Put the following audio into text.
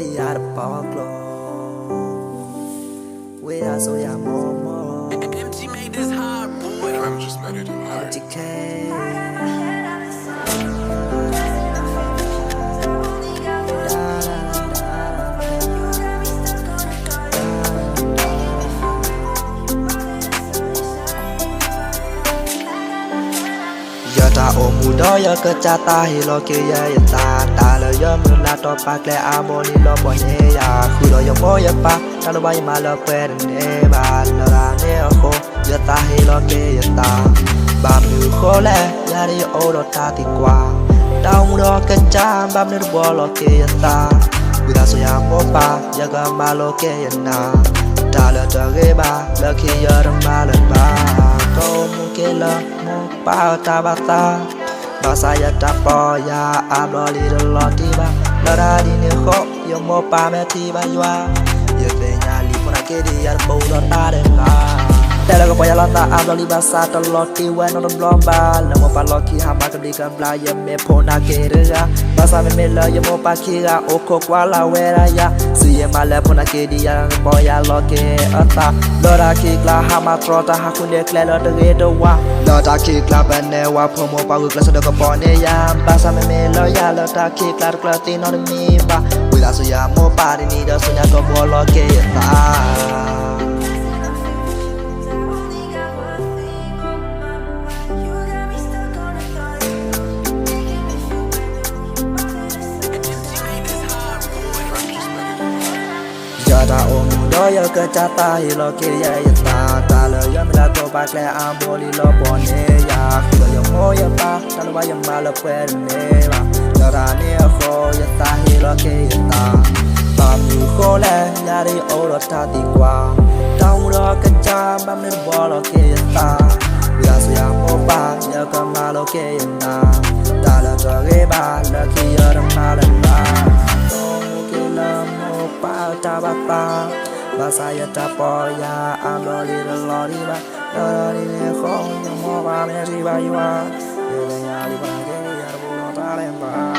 ယၤတပီၢ်ကျိ ဝံသးစူၤယၤမိၢ်မိၢ် MTK ယတၢ်အိၣ်မူဒီးယကစၢ်သးဟ့ၣ်လီၤက့ၤယဲယသး တၢ်လၢယမုၢ်လၢ်တီၢ်ပာ်ကျဲအါဘိလံလီၤပှီၢ်န့ၣ်ယၤ ဃုာ်ဒီးယမိၢ်ယပၢ် တၢ်လၢဘၣ်ယမၤလၢပှဲၤတန့ၢ်ဘၣ် လၢတၢ်န့ၣ်အဃိ ယသးဟ့ၣ်လီၤက့ၤယသး ဘၣ်မနုၤဃိလဲၣ် ယၤဒ်ယအိၣ်ဒီးတၢ်သံကွၢ် တၢ်အိၣ်မူဒီးကစၢ် ဘၣ်မနုၤတဘှီလီၤက့ၤယသး ဝံသးစူၤယၤမိၢ်ပၢ် ယကမၤလိက့ၤယနၢ် တၢ်လၢတဂ့ၤဘၣ် လၢခံယတမၤလၢၤဘၣ် ကအိၣ်မူက့ၤလၢမိၢ်ပၢ်အတၢ်ဘၣ်သး ဘၣ်ဆၣ်ယတၢ်ပီၢ်ယၤအါဘျီလံတလီၤတံၢ်ဘၣ် လၢတၢ်ဒ်န့ၣ်အဃိ ယမိၢ်ပၢ်မ့ၢ်ထံၣ်ဘၣ်ယွၤ ယသ့ၣ်ညါလံဖိနၢ်က့ဒ်ယၤတပူၤဒီးတၢ်ဒဲးဘး တဲလၢကပီၢ်ယၤလီၤသးအါဘျီလံဘၣ်ဆၣ်တလီၤတံၢ်ဝဲနီတဘျီဘၣ် လၢမိၢ်ပၢ်လီၢ်ခံဟါမၢ်ကဘျံးကဘျၣ် ယမ့ၢ်ဖိနၢ်က့တဂၤ ဘၣ်ဆၣ်မ့မ့ၢ်လၢယမိၢ်ပၢ်ခံဂၤအိၣ်ခိးကွၢ်လၢ်ဝဲဒၣ်ယၤ စံးယဲမးလၢဖိနၢ်က့ဒ်ယၤတပီၢ်ယၤလီၤက့ၤအသး လၢတၢ်ခံးကျါဟါမၢ်တြီတၢ်ဟးဃုန့ၢ်ကျဲလၢတဂ့ၤတဝါ လၢတၢ်ခံးကျါပနဲဝဲဖိမိၢ်ပၢ်ဂုာ်ကျဲးစၢးဒီးကပီၢ်န့ၢ်ယၤ ဘၣ်ဆၣ်မ့မ့ၢ်လၢယၤလၢတၢ်ခံးကျါတကျၢၤသ့နီတမံၤဘၣ် ဝံသးစူၤယၤမိၢ်ပၢ်တနံၤဒီးဆူညါကဘှီလီၤက့ၤယသး ယတၢ်အိၣ်မူဒီးယကစၢ်သးဟ့ၣ်လီၤက့ၤယဲ ယသး တၢ်လၢယမုၢ်လၢ်တီၢ်ပာ်ကျဲအါဘိလံလီၤပှီၢ်န့ၢ်ယၤ ဃုာ်ဒီးယမိၢ်ယပၢ် တၢ်လၢဘၣ်ယမၤလၢပှဲၤတန့ၢ်ဘၣ် လၢတၢ်န့ၣ်အဃိ ယသးဟ့ၣ်လီၤက့ၤယသး ဘၣ်မနုၤဃိလဲၣ် ယၤဒ်ယအိၣ်ဒီးတၢ်သံကွၢ် တၢ်အိၣ်မူဒီးကစၢ် ဘၣ်မနုၤတဘှီလီၤက့ၤယသး ဝံသးစူၤယၤမိၢ်ပၢ် ယကမၤလိက့ၤယနၢ် တၢ်လၢတဂ့ၤဘၣ် လၢခံယတမၤလၢၤဘၣ် ကအိၣ်မူက့ၤလၢမိၢ်ပၢ်အတၢ်ဘၣ်သး ဘၣ်ဆၣ်ယတၢ်ပီၢ်ယၤအါဘျီလံတလီၤတံၢ်ဘၣ် လၢတၢ်ဒ်န့ၣ်အဃိ ယမိၢ်ပၢ်မ့ၢ်ထံၣ်ဘၣ်ယွၤ ယသ့ၣ်ညါလံဖိနၢ်က့ဒ်ယၤတပူၤဒီးတၢ်ဒဲးဘး